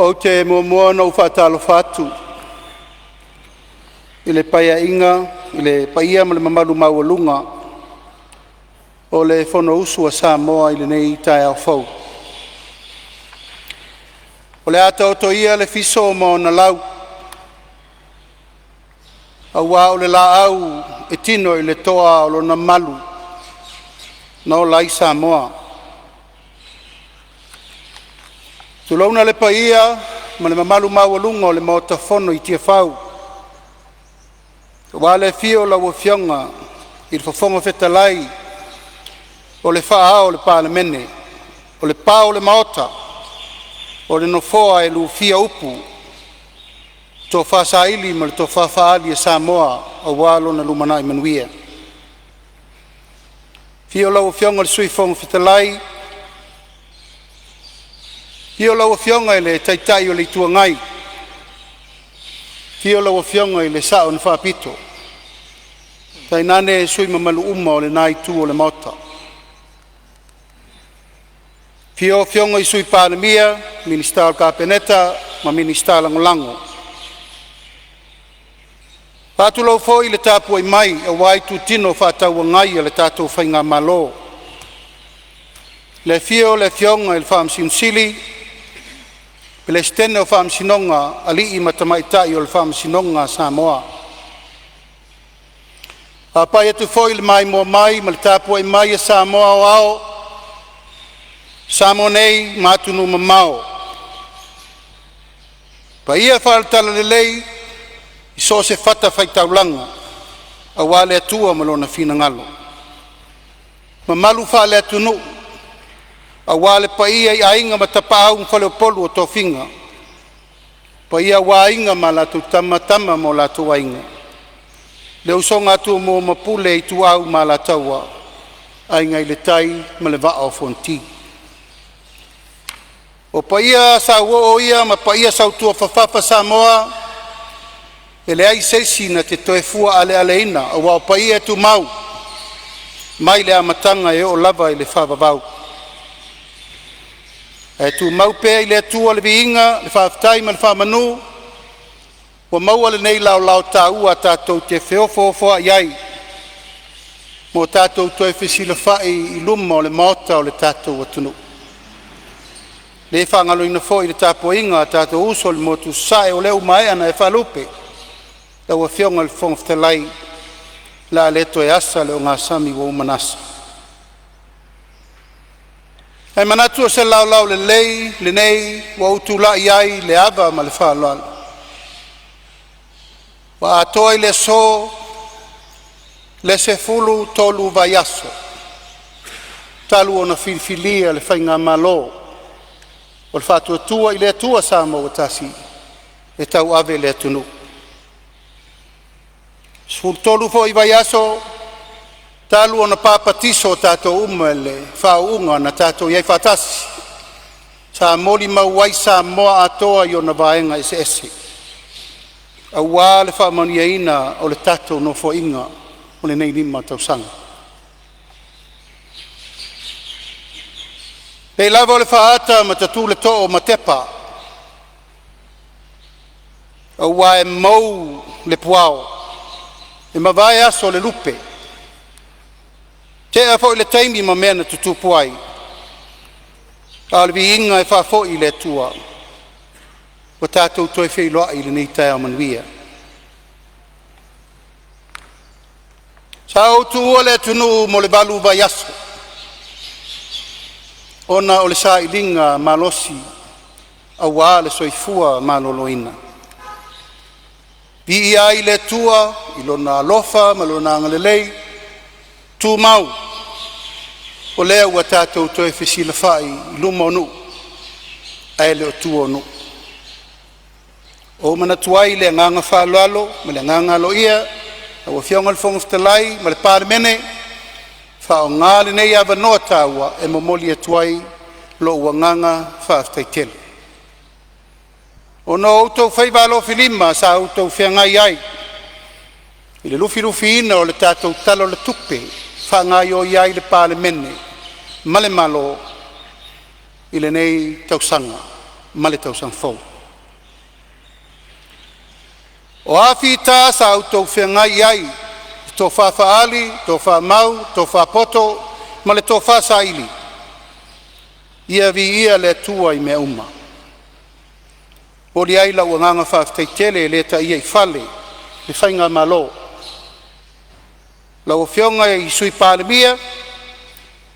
Ou te muamua ona ou faatalofa atu i le paia ma le mamalu maualuga o le Fonousu a Samoa i lenei taeao fou. O le a taoto ia le fiso ma ona lau aua o le laau e tino i le toa o lona malu na ola ai Samoa. Tulouna le paia ma le mamalu maualuga o le Maota Fono i Tiafau aua le afio o lau Afioga i le Fofoga Fetalai o le Faa-ao o le Palemene, o le pa o le Maota, o le Nofoa e lufia upu, tofa saili ma le tofa faaali a Samoa aua lona lumanai manuia. Afio lau Afioga i le Sui Fofoga Fetalai, afio lau Afioga i le Taitai o le Itu Agai, afio lau Afioga i le Sao na Faapito, tainane sui usufono mamalu uma o lena itu o le Maota. Afio Afioga i Sui Palemia, Minisita o le Kapeneta ma Minisita Lagolago. E faatulou foi i le tapuai mai aua itutino fefaatauagai a le tatou faigamalo, le afio o le Afioga i le Faamasino Sili, Peresetene o Faamasinoga a Alii ma Tamaitai o le Faamasinoga a Samoa. E faapai atu foi i le maimoa mai ma le tapuai mai a Samoa aoao, Samoa nei ma atunuu e mamao, paia faale-Talalelei i so o se fatafaitaulaga aua le Atua ma Lona finagalo, mamalu faale-Atunuu aua le paia i Aiga ma Tapaau ma Faleupolu o tofiga, paia aua Aiga ma latou Tama, Tama ma o latou Aiga, le usoga a Tumua ma Pule, Ituau ma Alataua, Aiga i le Tai ma le Vaa o Fonoti. O paia sauoo ia ma paia sautuafafafa Samoa, e leai se isi na te toe fua alealeina aua o paia e tumau mai le amataga e oo lava i le faavavau. Ae tumau pea i le Atua le viiga, le faafetai ma le faamanu ua maua lenei laolao taua tatou te feofoofoai ai ma o tatou toe fesilafai i luma o le Maota o le tatou atunuu. E le faagaloina foi le tapuaiga a o tatou uso i le motu i Sasae, o lea ua maea ona e faalupe lau Afioga i le Fofoga Fetalai, o le a le toe asa le ogasami ua uma ona asa. Ae manatu o se laolao lelei lenei ua ou tulai ai i le ava ma le faaaloalo ua atoa i le aso le 13 vaiaso talu ona filifilia le faigamalo o le Faatuatua i le Atua Samoa ua Tasi e tauave le atunuu. E 13 foi vaiaso talu ona papatiso tatou uma i le faauuga na tatou i ai faatasi, sa molimau ai Samoa atoa i ona vaega eseese aua le faamanuiaina o le tatou Nofoaiga o lenei 5 tausaga. E pei lava o le faaata ma tatu le too o Matepa, aua e mou le puao, e mavae aso o le lupe, tea foi le taimi ma mea na tutupu ai, a o le viiga e faafoi i le Atua ua tatou toe feiloai i lenei taeao manuia. Sa ou tuua le atunuu mo le 8 vaiaso ona o le sailiga malosi aua le soifua maloloina. Viia ai le Atua i Lona alofa ma Lona agalelei tumau, o lea ua tatou toe fesilafai i luma o nuu ae le o tua o nuu. Ua ou manatu ai i le agaga faaaloalo ma le agaga aloaia lau Afioga i le Fofoga Fetalai ma le Palemene, faaaoga lenei avanoa taua e momoli atu ai lou agaga faafetai tele. Ona o outou faiva alofilima sa outou feagai ai i le lufilufiina o le tatou Tala o le Tupe e faagaoioi ai le Palemene ma le Malo i lenei tausaga ma le tausaga fou. O a fita sa outou feagai ai i le tofa faali, tofa mau, tofa poto ma le tofa saili, ia viia le Atua i mea uma. E momoli ai lau agaga faafetai tele e le taia i fale le Faigamalo, lau Afioga i le Sui Palemia,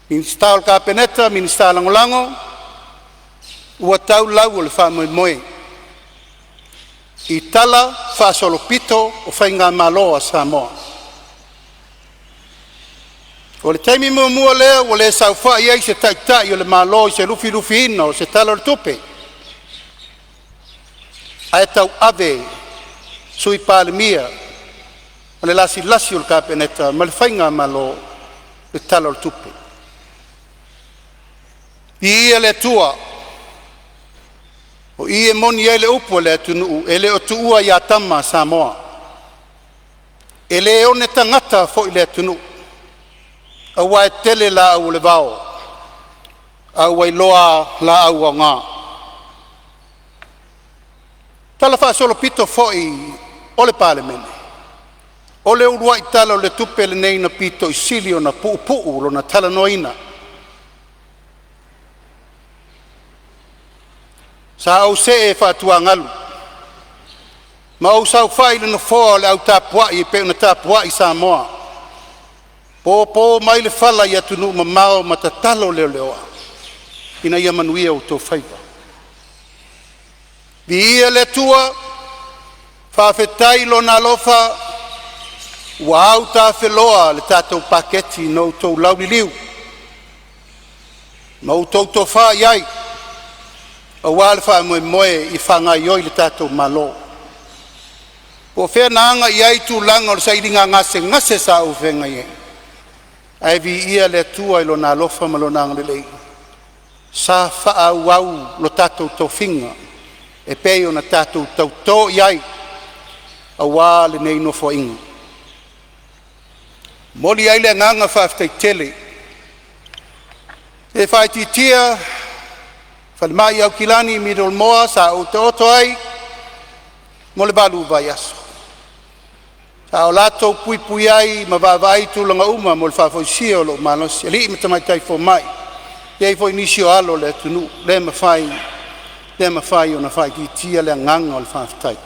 Minisita o le Kapeneta, Minisita Lagolago, ua tau lau o le faamoemoe i talafaasolopito o faigamalo a Samoa. O le taimi muamua lea ua le saofai ai se Taitai o le Malo i se lufilufiina o se Tala o le Tupe, ae tauave e le Sui Palemia ma le lasilasi a le Kapeneta ma le Faigamalo le Tala o le Tupe. Viia le Atua, o i e moni ai le upu a le atunuu, e le o tuua ia tama Samoa, e le one tagata foi le atunuu, aua e tele laau o le vao ae ua iloa laau aoga. Talafaasolopito foi o le Palemene, o le uluai Tala o le Tupe lenei na aupito sili ona puupuu lona talanoaina. Sa ou see faatuagalu ma ou saofai i le nofoa o le au tapuai e pei ona tapuai Samoa, popo mai le fala i atunuu mamao ma tatalo leleoa ina ia manuia outou faiva. Viia le Atua, faafetai i Lona alofa ua autafeloa le tatou paketi na outou lauliliu ma outou tofa i ai aua le faamoemoe e faagaioi le tatou Malo. Po o fea na aga i ai tulaga o le sailiga gasegase sa ou feagai ai, ae viia le Atua i Lona alofa ma Lona agalelei sa faaauau lo tatou tofiga e pei ona tatou tauto i ai aua lenei Nofoaiga. E momoli ai le agaga faafetai tele. E le faaitiitia le falemai i Aukilani Middle Moa sa ou taoto ai mo le 8 vaiaso a o latou puipui ai ma vaavaai i tulaga uma mo le faafoisia o lou malosi, alii ma tamaitai fomai, e i ai foi nisi o alo o le atunuu, le mafai, le mafai ona faaitiitia le agaga o le faafetai.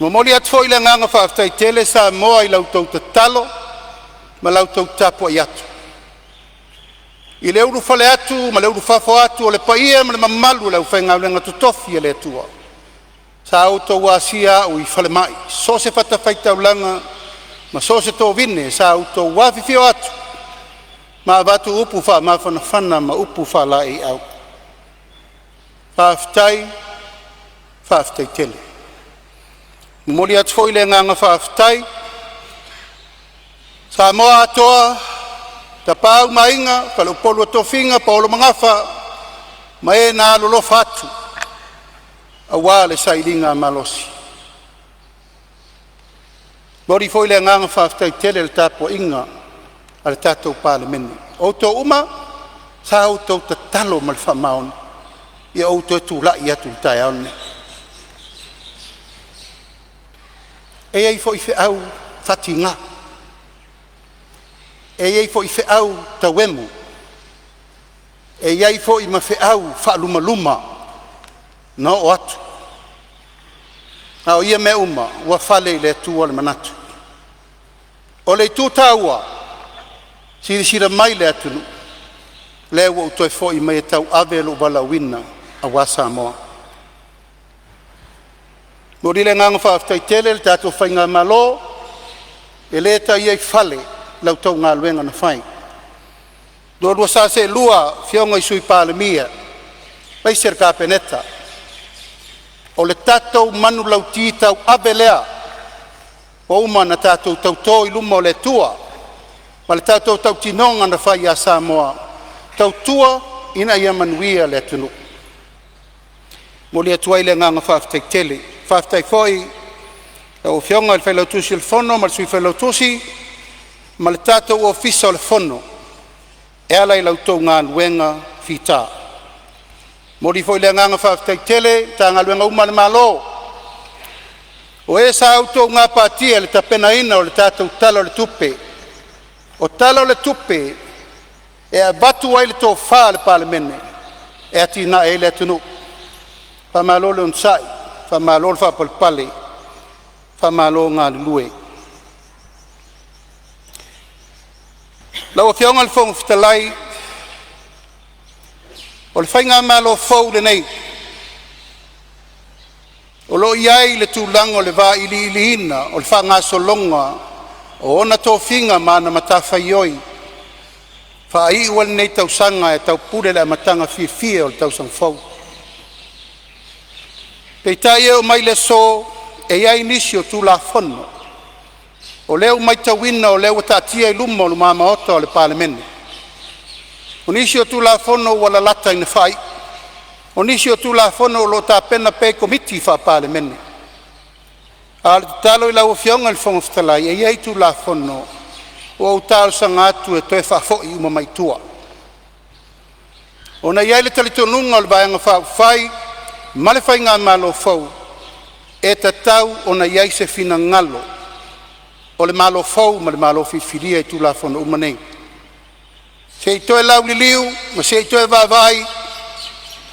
E momoli atu foi le agaga faafetai tele Samoa i la outou tatalo ma la outou tapuai atu i le ulufale atu ma le ulufafo atu o le paia ma le mamalu o le aufaigaluega totofi a le Atua sa outou asia au i falemai i so o se fatafaitaulaga ma so o se tovine sa outou afifio atu ma avatu upu faamafanafana ma upu faalaeiau. Faafetai, faafetai tele. E momoli atu foi le agaga faafetai Samoa atoa, Tapaau ma Aiga, Faleupolu o Tofiga paolo ma gafa ma e na alolofa atu aua le sailigamalosi. E momoli foi le agaga faafetai tele i le tapuaiga a le tatou Palemene, o outou uma sa outou tatalo ma le faamaoni ina ia ou toe tulai atu i le taeao lenei. E i ai foi feau faatiga, e i ai foi feau tauemo, e i ai foi ma feau faalumaluma na oo atu, a o ia mea uma ua fale i le Atua le manatu. O le itu taua, silasila mai le atunuu, o lea ua ou toe foi mai e tauave lou valaauina aua Samoa. E momoli le agaga faafetai tele i le tatou faigamalo, e le taia i fale la outou galuega na fai, la oulua sa seelua afioga i Sui Palemia aemaise le Kapeneta. O le tatou manulauti tauave lea ua uma ona tatou tauto i luma o le Atua ma le tatou tautinoga na fai ia Samoa, tautua ina ia manuia le atunuu. E momoli atu ai le agaga faafetai tele. Faafetai foi i lau Afioga i le Failautusi o le Fono ma le Sui Failautusi ma le tatou Ofisa o le Fono e ala i la outou galuega fita. E momoli foi le agaga faafetai tele i Matagaluega uma a le Malo O e sa outou gapatia i le tapenaina o le tatou Tala o le Tupe. O Tala o le Tupe e avatu ai le tofa a le Palemene e atiae ai le atunuu. Faamalo le onosai, faamalo le faapalepale, faamalo le galulue. Lau Afioga i le Fofoga Fetalai, o le faigamalo fou lenei o lo o i ai le tulaga o le vailiiliina o le faagasologa o ona tofiga ma ana matafaioi faaiu ai i lenei tausaga ae taupule i le amataga fiafia o le tausaga fou. Peitai e oo mai i le aso, e i ai nisi o Tulafono o lea ua matauina o lea ua taatia i luma Maota o le Palemene. O nisi o Tulafono ua lalata ina faaiu, o nisi o Tulafono o lo o tapena pea i Komiti Faa-Palemene. A o le tatalo i lau Afioga i le Fofoga Fetalai, e i ai Tulafono ua ou talosaga atu e toe faafoi uma mai tua, ona e i ai le talitonuga o le Vaega Faaupufai ma le faigamalo fou, e tatau ona i ai se finagalo o le Malo fou ma le Malo filifilia i Tulafono uma nei, se i toe lauliliu ma se i toe vaavaai.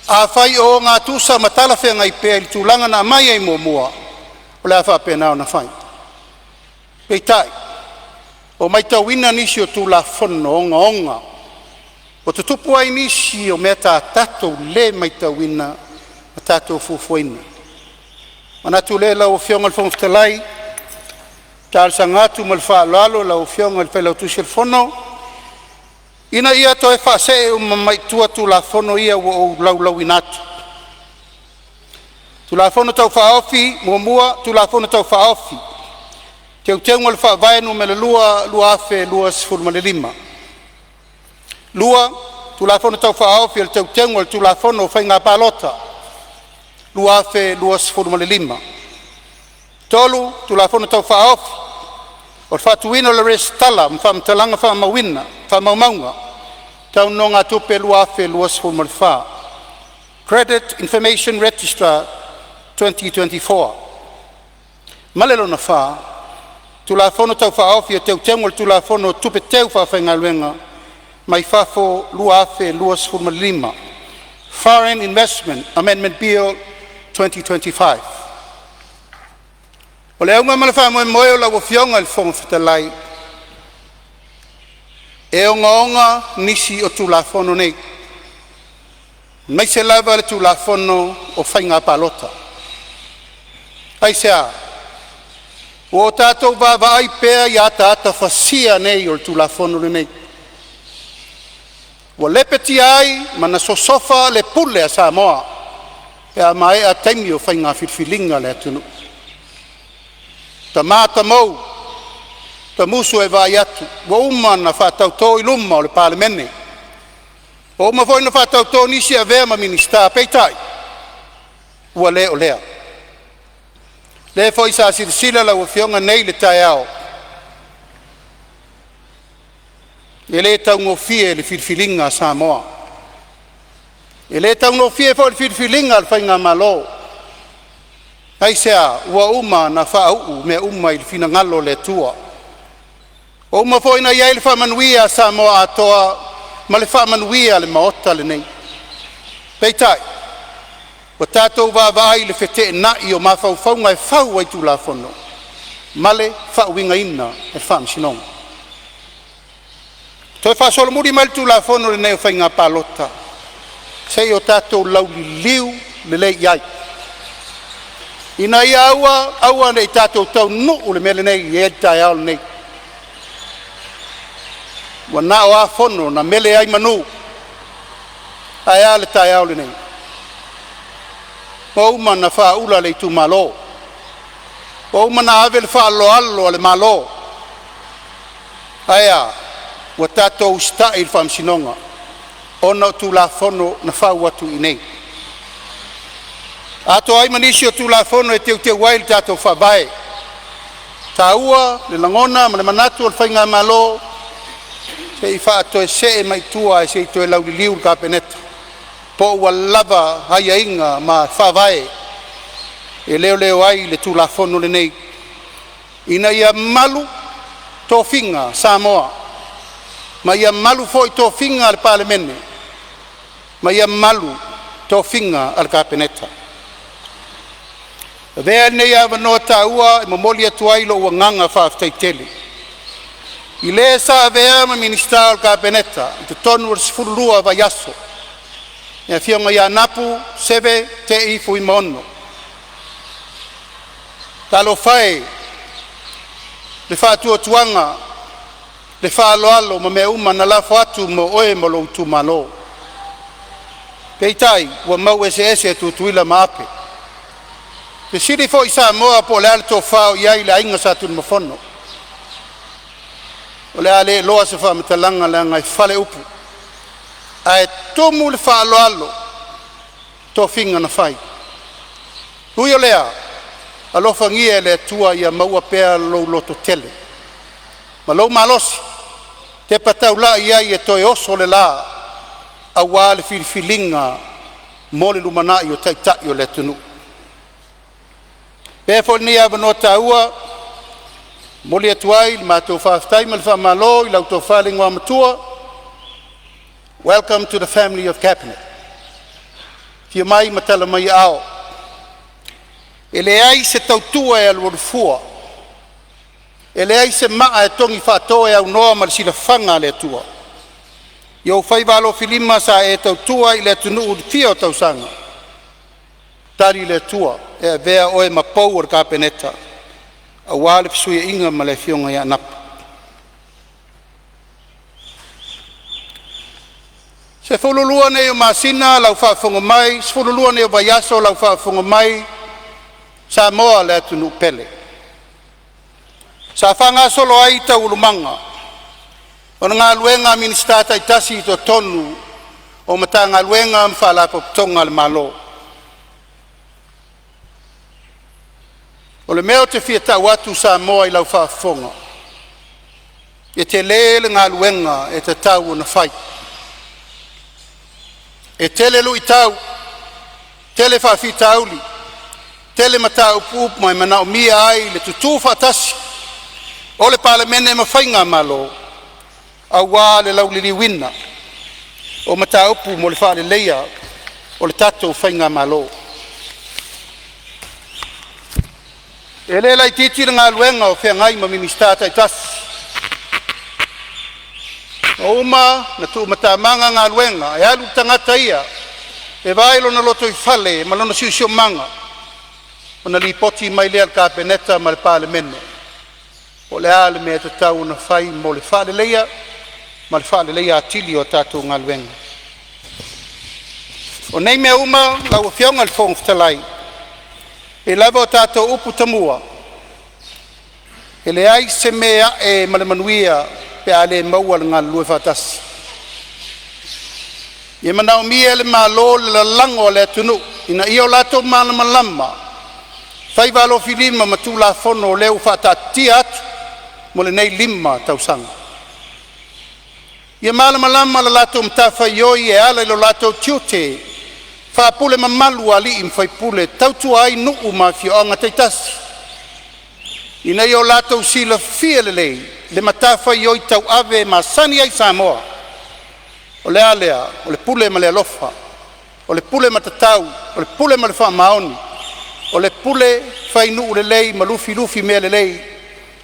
Afai o ogatusa ma talafeagai pea i le tulaga na aumai ai muamua, o le a faapena ona fai. Peitai, ua matauina nisi o Tulafono ogaoga ua tutupu ai nisi o mea sa tatou le matauina ma tatou fuafuaina. Ona manatu lea lau Afioga i le Fofoga Fetalai, e talosaga atu ma le faaaloalo lau Afioga i le Failautusi o le Fono, ina ia toe faasee uma mai tua Tulafono ia ua ou laulauina atu. Tulafono Tau Faaofi Muamua, Tulafono Tau Faaofi o Teuteuga o le Faavae (Nu.2) 2025. Lua, Tulafono Tau Faaofi o Teuteuga o le Tulafono o Faiga Palota 2025. Tolu, Tulafono Tau Faaofi o le Faatuina o le Resitala ma Faamatalaga Faamaumauga tau Nonogatupe 2024 (Credit Information Register 2024). Ma le lona fa, Tulafono Tau Faaofi o Teuteuga o le Tulafono o Tupe Teufaafaigaluega mai Fafo 2025 (Foreign Investment Amendment Bill 2025). O le auga ma le faamoemoe o lau Afioga i le Fofoga Fetalai, e ogaoga nisi o Tulafono nei, aemaise lava le Tulafono o Faiga Palota. Aisea? Ua o tatou vaavaai pea i ataata fasia nei o le Tulafono lenei, ua lepetia ai ma na sosofa le pule a Samoa pe a maea taimi o faiga filifiliga a le atunuu. Tama tamou tamusu ae vaai atu ua uma ona faatauto i luma o le Palemene, ua uma foi ona faatauto nisi e avea ma Minisita, peitai ua le o lea. O lea foi sa silasila lau Afioga nei i le taeao, e le taugofie le filifiliga a Samoa. E le taugofie foi le filifiliga a le faigamalo. Aisea? Ua uma ona faauu mea uma i le finagalo o le Atua. Ua uma foi ona i ai le faamanuia a Samoa atoa ma le faamanuia a le Maota lenei. Peitai, ua tatou vaavaai i le feteenai o mafaufauga e fau ai Tulafono ma le faauigaina e le Faamasinoga. Toe faasolomuli mai le Tulafono lenei o Faiga Palota se i o tatou lauliliu lelei i ai, ina ia aua aua ne i tatou taunuu i le mea lenei e i ai le taeao lenei. Ua na o a fono na mele ai manu, ae a le taeao lenei? Ua uma ona faaula le itumalo, ua uma ona ave le faaaloalo a le Malo. Ae a? Ua tatou usitai i le Faamasinoga ona o Tulafono na fau atu i inei, atoa ai ma nisi o Tulafono e teuteu ai lo tatou Faavae. E taua le lagona ma le manatu o le faigamalo se i faatoesee mai tua ae se i toe lauliliu le Kapeneta po ua lava aiaiga ma faavae E leoleo ai le Tulafono lenei ina ia malu tofiga Samoa ma ia malu foi tofiga a le Palemene ma ia malu tofiga a le Kapeneta. Avea lenei avanoa taua e momoli atu ai lou agaga faafetai tele i le sa avea ma Minisita o le Kapeneta i totonu o le 12 vaiaso, le afioga ia Anapu Seve Te'i Fuimaono. Talofa e i le faatuatuaga, le faaaloalo ma mea uma na lafo atu mo oe ma lou itumalo, peitai ua mau eseese Tutuila ma Ape. Fesili foi Samoa po o le a le tofa o i ai le aiga Sa Tunumafono. O le a le iloa se faamatalaga leaga e fale upu ae tumu le faaaloalo i tofiga na fai. Ui o lea, alofagia e le Atua ia maua pea lou lototele ma lou malosi e tepa taulai ai e toe oso le la aua le filifiliga mo le lumanai o Taitai o le atunuu. Avea foi lenei avanoa taua e momoli atu ai le matou faafetai ma le faamalo i lau Tofa i le Igoamatua, welcome to the family of Cabinet. Afio mai ma tala mai aao. E leai se tautua e alualu fua, e leai se maa e togi faato e aunoa ma le silafaga a le Atua. I ou faiva alofilima sa e tautua ai i le atunuu i le fia o tausaga, tali le Atua e avea oe ma pou o le Kapeneta aua le fesuiaiga ma le afioga ia Anapo. 12 nei o masina lau faafofoga mai, 12 nei o vaiaso lau faafofoga mai Samoa le atunuu pele, sa faagasolo ai taualumaga o galuega a Minisita taitasi i totonu o Matagaluega ma Faalapotopotoga a le Malo. O le mea ou te fia tau atu Samoa i lau faafofoga, e tele le galuega e tatau ona fai. E tele luitau, tele faafitauli, tele mataupu e manaomia ai le tutu faatasi o le Palemene ma Faigamalo aua le lauliliuina o mataupu mo le faaleleia o le tatou faigamalo. E le laitiiti le galuega o feagai ma Minisita taitasi. Ua uma ona tuumatamaga galuega e alu le tagata ia e vaai lona lotoifale ma lona siosiomaga ona lipoti mai lea i le Kapeneta ma le Palemene po o le a le mea e tatau ona fai mo le faaleleia ma le faaleleia atili o tatou galuega. O nei mea uma lau Afioga i le Fofoga Fetalai, e pei lava o tatou upu tamua, e leai se mea e a'e ma le manuia pe a le maua le galulue faatasi. E manaomia e le Malo le lalago a le atunuu ina ia o latou malamalama i faiva alofilima ma Tulafono o lea ua faataatia atu mo lenei 5 tausaga. Ia malamalama la latou matafaioi e ala i lo latou tiute faapule mamalu a alii ma faipule e tautua ai nuu ma afioaga taitasi, ina ia o latou silafia lelei le matafaioi tauave e masani ai Samoa. O le a lea? O le pule ma le alofa, o le pule matatau, o le pule ma le faamaoni, o le pule fainuu lelei ma lufilufi mea lelei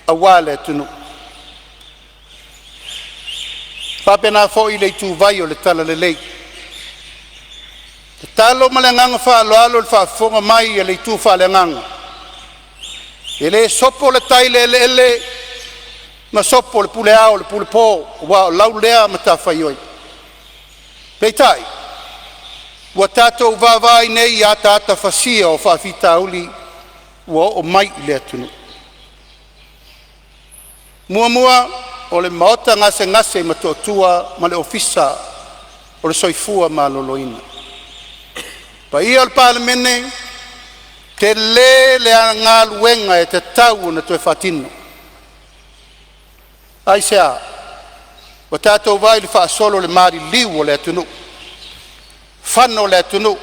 aua le atunuu. E faapena foi le ituvai o le talalelei. E tatalo ma le agaga faaaloalo i le faafofoga mai a le itu faaleagaga, e le sopo le tai i le eleele ma sopo le pule ao i le pule po, aua o lau lea matafaioi. Peitai, ua tatou vaavaai nei i ataata fasia o faafitauli ua oo mai i le atunuu. Muamua, o le maota gasegase i Motootua ma le Ofisa o le Soifua Maloloina. Le paia o le Palemene, tele le galuega e tatau ona toe faatino. Aisea? Ua tatou vaai i le faasolo i le maliliu o le atunuu, fano le atunuu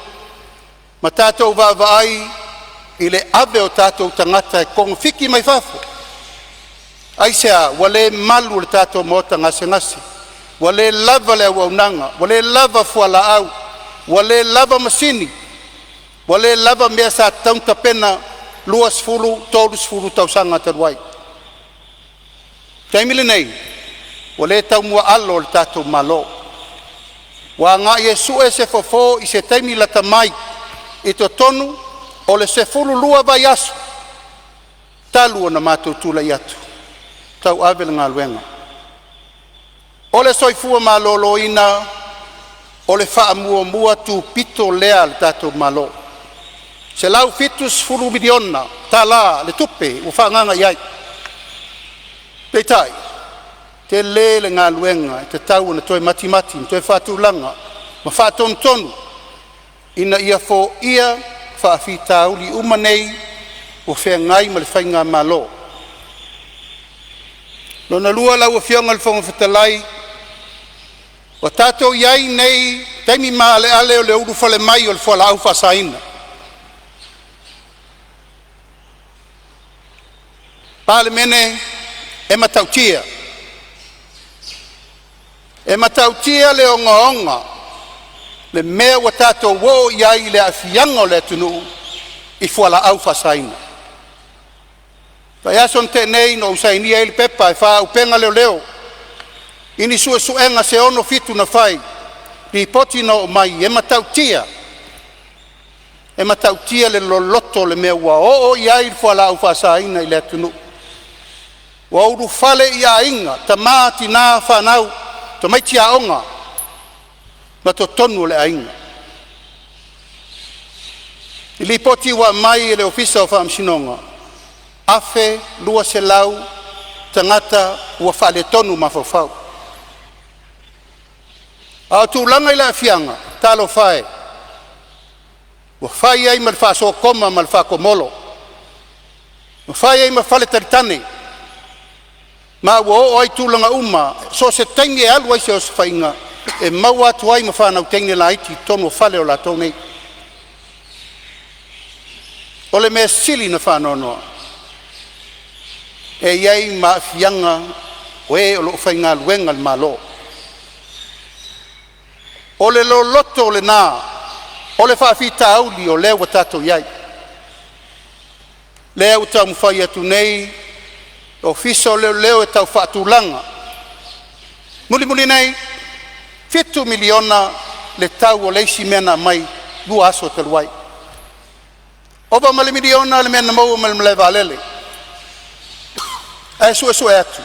ma tatou vaavaai I le ave o tatou tagata e togafiti mai fafo. Aisea? Ua le malu le tatou maota gasegase, ua le lava le auaunaga, ua le lava fualaau, ua le lava masini, ua le lava mea sa tatau ona tapena 20, 30 tausaga talu ai. O le taimi lenei, ua le taumuaalo le tatou Malo, ua agai e sue se fofo i se taimi lata mai i totonu o le 12 vaiaso talu ona matou tulai atu e tauave le galuega. O le soifua maloloina o le faamuamua tupito lea a le tatou Malo, $170 miliona tala le tupe ua faaagaaga i ai. Peitai, tele le galuega e tatau ona toe matimati ma toe faatulaga ma faatonutonu ina ia foia faafitauli uma nei ua feagai ma le faigamalo. Lona lua lau Afioga i le Fofoga Fetalai, ua tatou i ai nei i taimi maaleale o le ulufale mai o le fualaau faasaina. Palemene, e matautia, e matautia le ogaoga le mea ua tatou oo i ai i le aafiaga o le atunuu i fualaau faasaina. Vaiaso na tea nei na ou sainia ai le pepa e faaauupega leoleo i ni suesuega se 67 na fai, lipoti na oo mai e matautia, e matautia le loloto o le mea ua oo i ai le fualaau faasaina i le atunuu. Ua ulufale i aiga, tama, tina, fanau, tamaiti aoga ma totonu o le aiga. I lipoti ua aumai e le Ofisa o Faamasinoga, 1200 tagata ua faaletonu mafaufau. A o tulaga i le aafiaga, talofa e, ua fai ai ma le faa-Sotoma ma le faa-Gomoro, ua fai ai ma faletalitane, ma ua oo ai tulaga uma so o se taimi e alu ai se osofaiga e maua atu ai ma fanau teine laiti i totonu o fale o latou nei. O le mea sili ona faanoanoa, e i ai ma aafiaga o e o lo o faigaluega a le Malo. O le loloto lena o le faafitauli o lea ua tatou i ai, lea ua taumafai atu nei le Ofisa o Leoleo e tau faatulaga. Mulimuli nei, $7 miliona le tau o le isi mea na aumai 2 aso talu ai. Ova ma le miliona le mea na maua mai le malaevaalele, ae suesue atu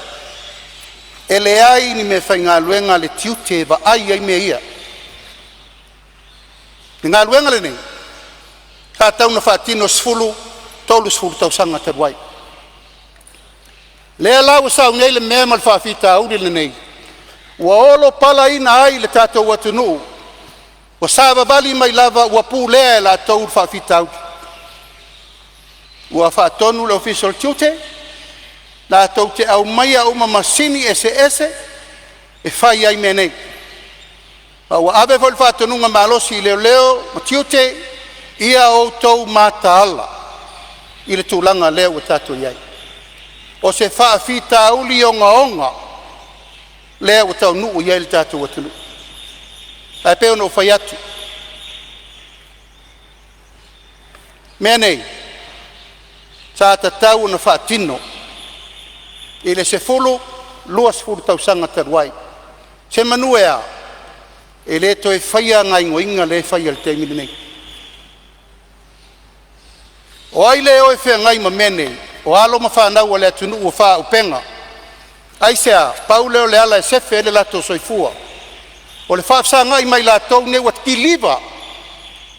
e leai ni meafaigaluega a le Tiute e vaai ai mea ia. O le galuega lenei sa tatau ona faatino i le 10, 30 tausaga talu ai. Lea la ua sau nei le mea ma le faafitauli lenei ua olopalaina ai le tatou atunuu, ua savavali mai lava ua pulea e latou le faafitauli. Ua faatonu le Ofisa o le Tiute latou te aumaia uma masini eseese e fai ai mea nei, ma ua ave foi le faatonuga malosi i Leoleo ma Tiute, ia outou mataala i le tulaga lea ua tatou i ai. O se faafitauli ogaoga lea ua taunuu i ai le tatou atunuu. Ae pei ona ou fai atu, o mea nei sa tatau ona faatino i le 10, 20 tausaga talu ai, semanu e a e le toe faia gaoioiga lea e fai i le taimi lenei. O ai le o e feagai ma mea nei? O alo ma fanau a le atunuu ua faaauupega. Aisea? Pau lea o le ala e sefe ai le latou soifua o le faafesagai ma i latou nei ua kiliva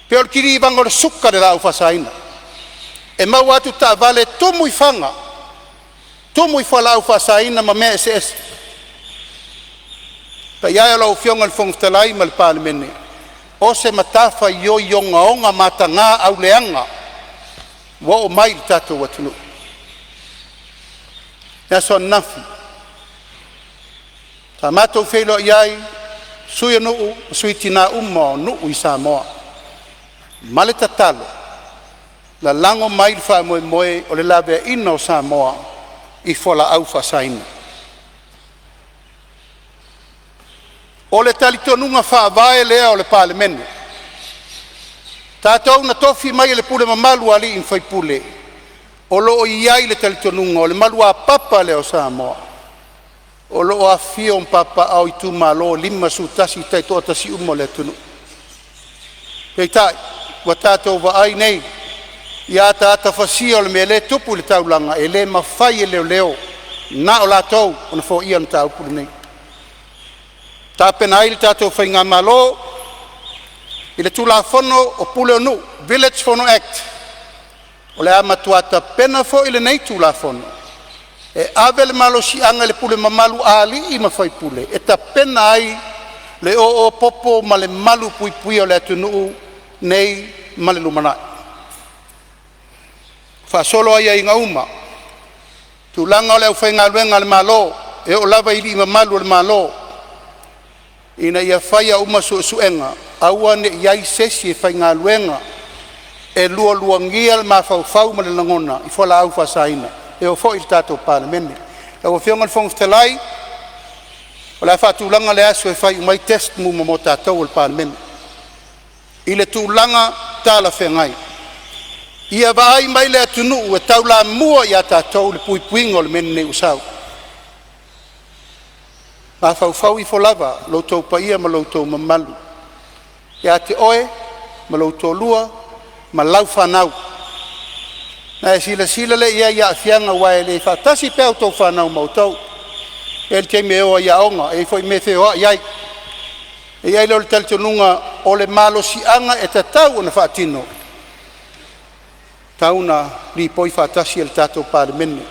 pei o le kilivaga o le suka i le laau faasaina. E maua atu taavale tumu i fana, tumu i fualaau faasaina ma mea eseese. Le paia e o lau Afioga i le Fofoga Fetalai ma le Palemene, o se matafaioi ogaoga mataga auleaga ua oo mai i le tatou atunuu. O le aso ananafi sa matou feiloai ai sui o nuu ma sui tina uma o nuu i Samoa ma le tatalo Lalago mai le faamoemoe o le laveaiina o Samoa i fualaau faasaina. O le talitonuga faavae lea o le Palemene, tatou na tofi mai e le pule mamalu a alii ma faipule, o lo o i ai le talitonuga o le maluapapa lea o Samoa o lo o afifio ma papaaao i itumalo e 51 taitoatasi uma o le atunuu. Peitai ua tatou vaai nei i ataata fasia o le mea lea e tupu i le taulaga, e le mafai e leoleo na o latou ona foia le mataupu lenei. Tapena ai le tatou faigamalo i le Tulafono o Pule o Nuu, Village Fono Act. O le a matua tapena foi lenei Tulafono e ave le malosiaga i le pule mamalu a alii ma faipule e tapena ai le oo popo ma le malupuipuia o le atunuu nei ma le lumanai. Faasolo aiaiga uma, tulaga o le aufaigaluega a le Malo e oo lava i alii mamalu o le Malo, ina ia faia uma suesuega aua ne i i ai se isi e faigaluega e lualuagia le mafaufau ma le lagona i fualaau faasaina e oo foi i le tatou Palemene. Lau Afioga i le Fofoga Fetalai, o le a faatulaga le aso e fai uma ai test uma mo tatou o le Palemene i le tulaga talafeagai. Ia vaai mai le atunuu e taulamua ia tatou le puipuiga o le mea lenei ua sau. Mafaufau ifo lava lo outou paia ma lo outou mamalu ia te oe ma lou toalua ma lau fanau. Ona e silasila lea i ai i aafiaga aua e le faatasi pea a outou fanau ma outou. E i ai le taimi e o ai i aoga, e i ai foi mea e feoai ai. E i ai lea o le talitonuga o le malosiaga e tatau ona faatino, e tatau ona lipoi faatasi e le tatou Palemene.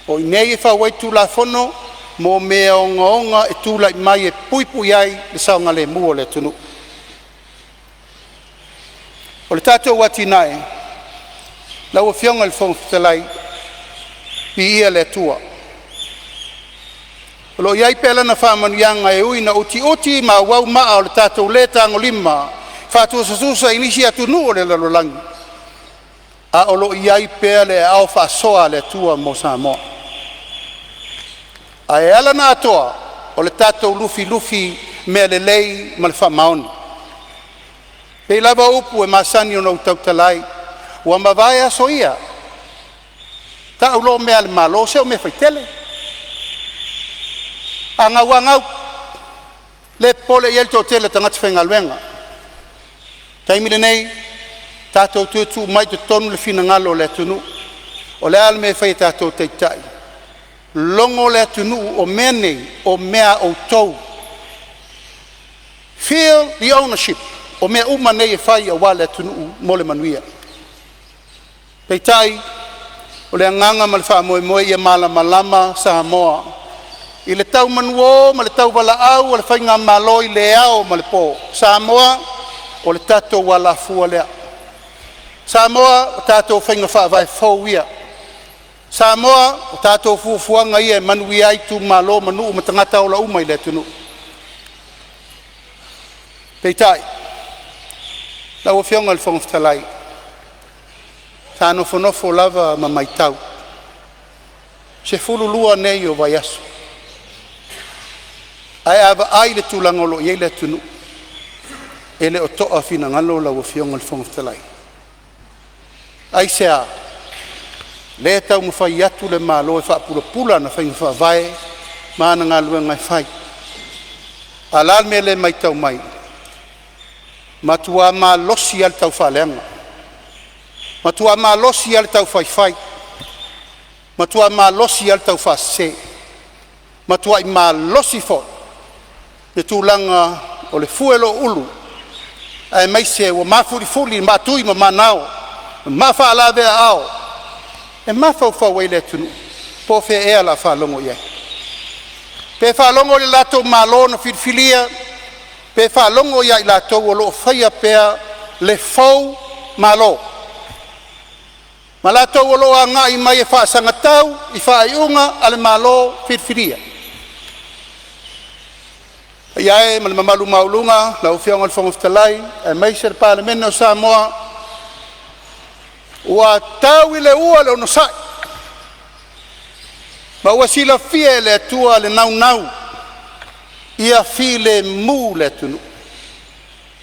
O i inei e fau ai Tulafono mo mea ogaoga e tulai mai e puipui ai le saogalemu o le atunuu. O le tatou atinae, lau Afioga i le Fofoga Fetalai, viia le Atua o lo o i ai pea lana faamanuiaga e ui ina utiuti ma auau maa o le tatou le tagolima faatusatusa i nisi atunuu o le lalolagi, a o lo o i ai pea le aao faasoa a le Atua mo Samoa. Ae ala ona atoa, o le tatou lufilufi mea lelei ma le faamaoni. E pei lava o upu e masani ona ou tautala ai, ua mavae aso ia, tau loa o mea a le Malo, se o mea faitele. A gau lava gau, le popole i ai le toatele o tagata faigaluega. O le taimi lenei, tatou toe tuu mai i totonu le finagalo o le atunuu. O le a le mea e fai e tatou taitai? Logo le atunuu o mea nei o mea a outou. Feel the ownership. O mea uma nei e fai aua le atunuu mo le manuia. Peitai o le agaga ma le faamoemoe ia malamalama Samoa i le tau manuō ma le tauvalaau o le faigamalo i le ao ma le po. Samoa, o le tatou alafua lea. Samoa, o tatou faiga faavae fou ia. Samoa, o tatou fuafuaga ia e manuia ai itumalo ma nuu ma tagata ola uma i le atunuu. Peitai lau Afioga i le Fofoga Fetalai, sa nofonofo lava ma matau, 12 nei o vaiaso, ae a vaai i le tulaga o lo o i ai le atunuu, e le o toa finagalo lau Afioga i le Fofoga Fetalai. Aisea? Lea e taumafai atu le Malo e faapulapula ana faiga faavae ma ana galuega e fai. A o le a le mea lea e matau mai? Matua malosi lava le taufaaleaga, matua malosi lava le taufaifai, matua malosi lava le taufaasese, matuai malosi foi le tulaga o le fue o lou ulu aemaise ua mafulifuli maatui ma manao ma faalavea aao e mafaufau ai le atunuu po o fea ea o le a faalogo i ai. Pe faalogo i le latou Malo na filifilia pe faalogo ia i latou o lo o faia pea le foumalo, ma latou o lo o agai mai e faasagatau i faaiuga a le Malo filifilia. Le paia e ma le mamalu maualuga lau Afioga i le Fofoga Fetalai aemaise le Palemene o Samoa, Ua tau i le ua le onosai ma ua silafia e le Atua le naunau ia filemu le atunuu.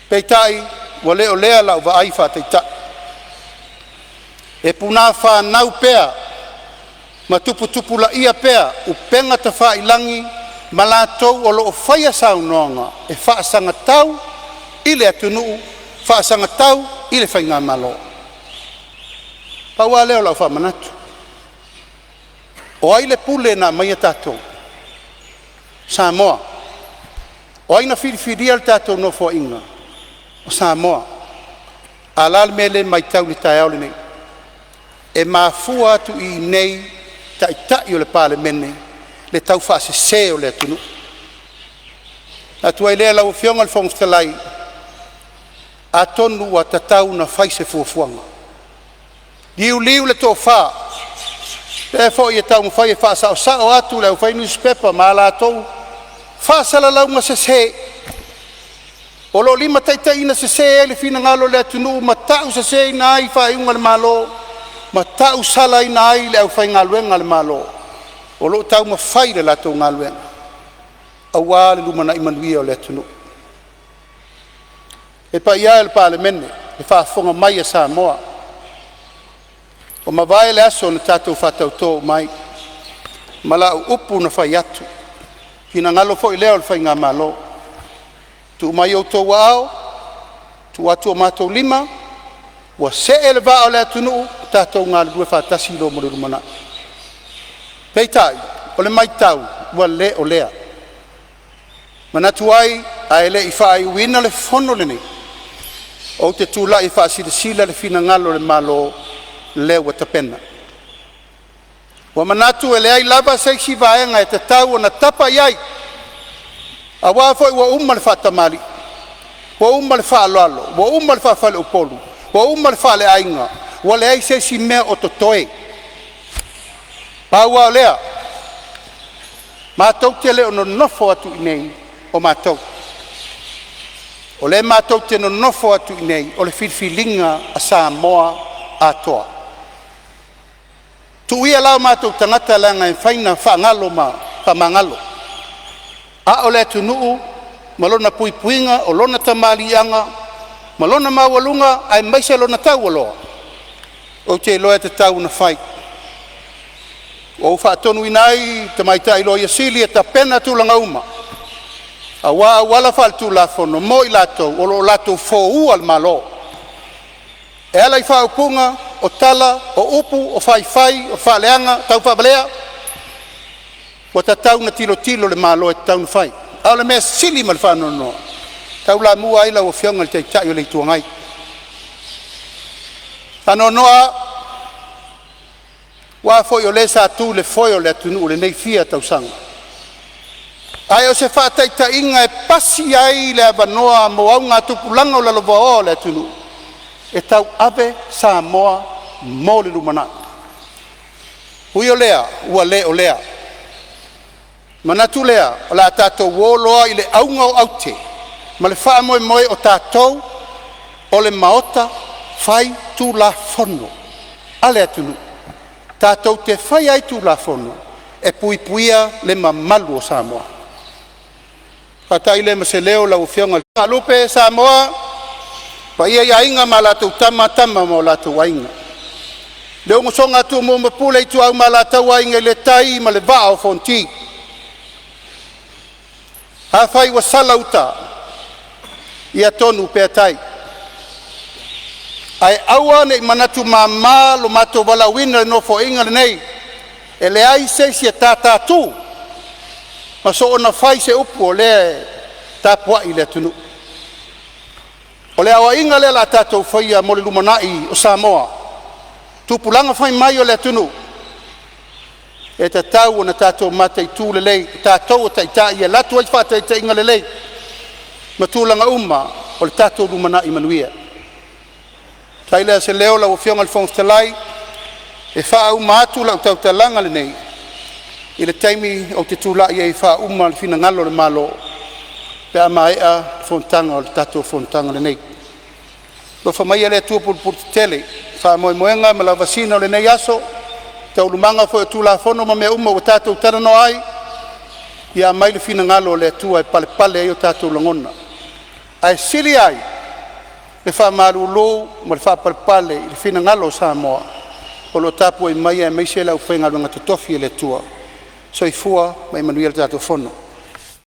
Peitai, ua le o lea lau vaai faataitai, e punāfanau pea ma tuputupulaia pea upega tafailagi ma latou o lo o faia saunoaga e faasagatau i le atunuu, faasagatau i le faigamalo. Pau lava lea o lau faamanatu, o ai le pule na aumaia tatou? O Samoa. O ai na filifilia le tatou Nofoaiga? O Samoa. A o le a le mea lea e matau i le taeao lenei? E mafua atu i inei Taitai o le Palemene le taufaasese o le atunuu. Ona manatu ai lea lau Afioga i le Fofoga Fetalai, atonu ua tatau ona fai se fuafuaga, liuliu le tofa, o lea foi e taumafai e faasaosao atu le aufai nusipepa ma a latou faasalalauga sese o lo o limataitaiinasese ai le finagalo o le atunuu ma tauseseina ai faaiuga a le Malo ma tausalaina ai le aufaigaluega a le Malo o lo o taumafai le latou galuega aua le lumanai manuia o le atunuu. Le paia e o le Palemene, le faafofoga mai a Samoa, ua mavae le aso na tatou faatauto uma ai ma lau upu na fai atu, finagalo foi lea o le faigamalo, tuu mai i outou aao, tuu atu o matou lima ua see le vaa o le atunuu tatou galulue faatasi mo le lumanai. Peitai o le matau ua le o lea. E manatu ai ae le i faaiuina le fono lenei, ou te tulai e faasilasila le finagalo o le Malo lea ua tapena. Ua manatu e leai lava se isi vaega e tatau ona tapa i ai, aua foi ua uma le faatamalii, ua uma le faaaloalo, ua uma le faafaleupolu, ua uma le faaleaiga, ua leai se isi mea o totoe. Pau lava o lea, matou te le o nonofo atu i inei o matou. O lea matou te nonofo atu i inei o le filifiliga a Samoa atoa. Tuu ia la o matou tagata leaga e mafai ona faagalo ma faamagalo, a o le atunuu ma lona puipuiga, o lona tamaliiaga ma lona maualuga aemaise lona taualoa, ou te iloa e tatau ona fai. Ua ou faatonuina ai le Tamaitai Loia Sili e tapena tulaga uma aua auala faaletulafono mo i latou o lo o latou foua le Malo e ala i faaupuga, o tala, o upu, o faifai, o faaleaga, taufaavalea. Ua tatau ona tilotilo le Malo e tatau ona fai. A o le mea sili ma le faanoanoa, e taulamua ai lau Afioga i le Taitai o le Itu Agai. Faanoanoa lava aua foi o le sa tu i le foe o le atunuu i lenei fia tausaga, ae o se faataitaiga e pasi ai le avanoa mo augatupulaga lalovaoa o le atunuu e tauave Samoa mo le lumanai. Ui o lea, ua le o lea. Manatu lea o le a tatou o loa i le auga o aute ma le faamoemoe o tatou o le Maota Faitulafono a le atunuu, tatou te faia ai Tulafono e puipuia le mamalu o Samoa. Faata'i lea ma se leo lau Afioga i le Faalupe Samoa, paia i Aiga ma latou Tama, Tama ma o latou Aiga, le usoga a Tumua ma Pule, Ituau ma Alataua, Aiga i le Tai ma le Vaa o Fonoti. Afai ua sala uta, ia tonu pea tai, ae aua nei manatu mama lo matou valaauina i le Nofoaiga lenei. E leai se isi e tatātu ma soona fai se upu o lea e tapuai le atunuu. O le aoaiga lea o le a tatou faia mo le lumanai o Samoa, tupulaga fai mai o le atunuu, e tatau ona tatou mataitu lelei, o tatou o taitai e alu atu ai faataitaiga lelei ma tulaga uma o le tatou lumanai manuia. Fai lea o se leo lau Afioga i le Fofoga Fetalai e faauma atu lau tautalaga lenei i le taimi ou te tulai ai e faauma le finagalo o le Malo pe a maea le tatou fonotaga lenei. Alofa maia le Atua pulepuletetele i faamoemoega ma lavasiga o lenei aso, taualumaga foi o Tulafono ma mea uma ua tatou talanoa ai, ia aumai le finagalo o le Atua e palepale ai o tatou lagona, ae sili ai le faamalulu ma le faapalepale i le finagalo o Samoa o lo o tapuai mai aemaise le aufaigaluega totofi a le Atua. Soifua ma ia manuia le tatou Fono.